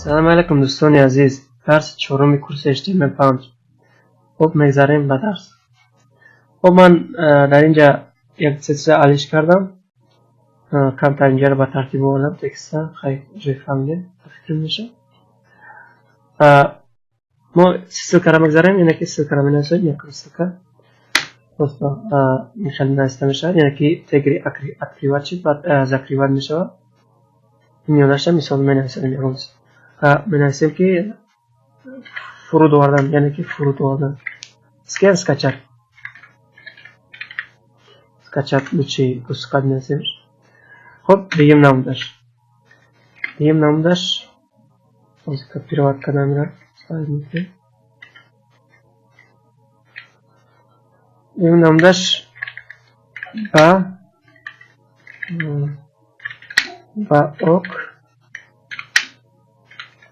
Салом алейкум, дӯстони азиз. Дарси чоруми курси HTML5. Хуб, мегзарем ба дарс. Хуб, ман дар инҷа як чиза алиш кардам. Камтар инҷаро ба тартиб овардам текста. Хай, уже фаҳмидем, фикр мешавад. Мо ссылкаро мегзарем, яъне ки ссылкаро менависем, якум ссылка. Просто ин хеле нависта мешавад, яъне ки тегри открывать шид, баъд закрывать мешавад. Ин ёнаша мисол менависем, ягон менависем ки фуруд овардан, яъне ки фуруд овардан. Скен скачать. Скачать лучше пускать менависем. Хуб, дуюм намудаш. Дуюм намудаш ҳозир копировать кардам ира. Ставить мекунем. Дуюм намудаш ба ок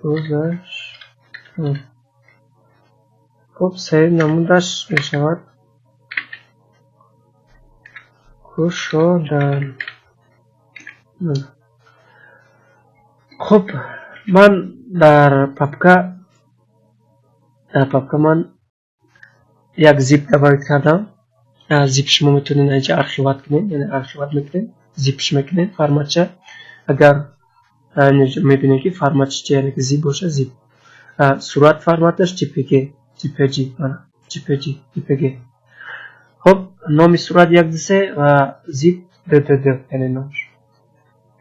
гузашт. Хуб, сеюм намудаш мешавад кушодан. Хуб, ман дар папка ман як zip добавить кардам. Zip шумо метавонед инҷа архиват кунед, яъне архиват мекунед, zipш мекунед форматша. Агар мебинед ки форматш чи, яъне ки zip бошад, zip. Сурат форматаш JPG, JPG, мана JPG, JPG. Хуб, номи сурат як ду се ва zip DDD, яъне номш.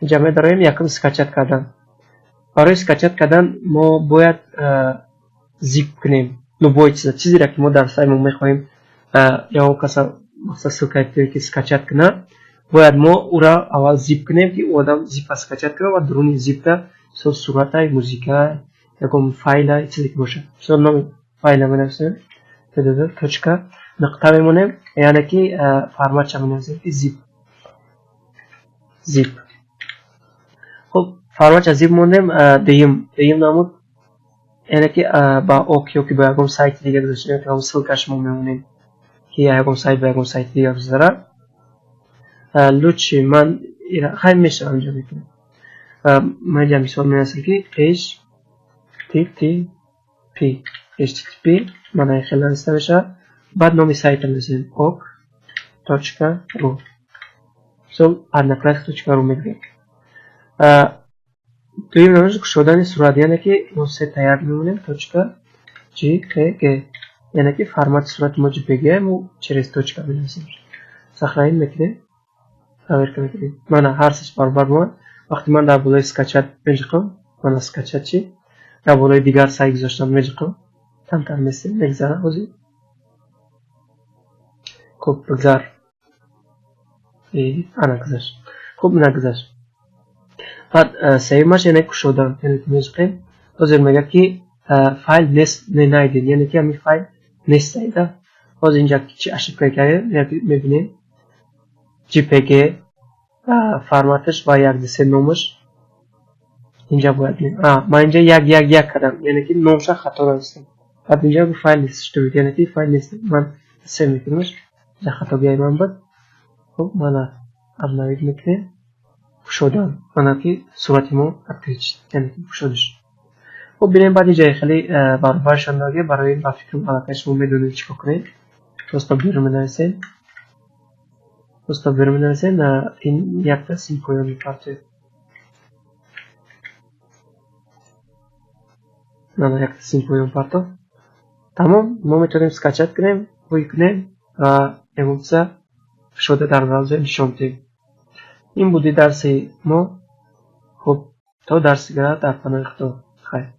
Инҷа медароем якум скачать кардан. Барои скачать кардан мо бояд zip кунем любой чиза, чизеро ки мо дар сайт мо мехоҳем ягон каса мақсад ссылка ки скачать кунад, бояд мо ӯро аввал zip кунем, ки ӯ одам zip скачать кунад ва дуруни zipда мисол суратай, музикай, ягон файлай, чизе ки бошад. Мисол номи файла менависем, tdd точка нуқта мемонем, яъне ки форматша менависем ки zip. Zip. Хуб, форматша zip мондем, дуюм намуд, яъне ки ба ок ё ки ба ягон сайти дига гузоштем, ё ки ссылка шумо мемонем ки ягон сайт ба ягон сайти дига гузарад. Лучше ман хай мешавам инҷа мекунам. Ман инҷа мисол менависам ки HTTP, HTTP мана ин хел нависта мешавад. Баъд номи сайта менависем ok.ru. Мисол одноклассник.ru мегӯем. Дуюм намуд кушодани сурат, яъне ки мо се таяк мемонем точка JPG, яъне ки формати сурати мо JPG, мо через точка менависем. Сохранить мекунем, проверка мекунем. Мана ҳар сеш баробар бомад. Вақте ман дар болои скачать меҷиқам, мана скачать чи дар болои дигар сайт гузоштам меҷиқам, камтар местем, мегзара ҳозир. Хуб, бигзар. Ана гузашт. Хуб, нагузашт. Баъд сеюмаш, яъне кушодан, яъне ки меҷиқем. Ҳозир мегӯяд ки файл нест, не найден, яъне ки ҳамин файл нест сайда. Ҳозир инҷа чи ошибка кардем, мебинем. JPG форматаш ва як ду се номаш инҷа бояд. Ман инҷа як як як кардам, яъне ки номша хато навистам. Баъд инҷа гуфт файл не существует, яъне ки файл нест. Ман се мекунамаш, инҷа хатогиҳои ман буд. Хуб, мана обновить мекунем. Кушодан, мана ки сурати мо открыть шуд, яъне ки кушода шуд. Хуб, бинем баъд инҷа хеле баробаршон доге, барои ба фикрам аллакай шумо медонед чӣ кор кунед. Просто берун менависем. Просто берун менависем, ин якта сим поён мепартоем. Мана якта сим поён партофт. Тамом, мо метавонем скачать кунем, ҳуй кунем ва ягон чиза кушода дар браузер нишон диҳем. Ин буди дарси мо. Хуб, то дарси дигар дар паноҳи Худо. Хайр.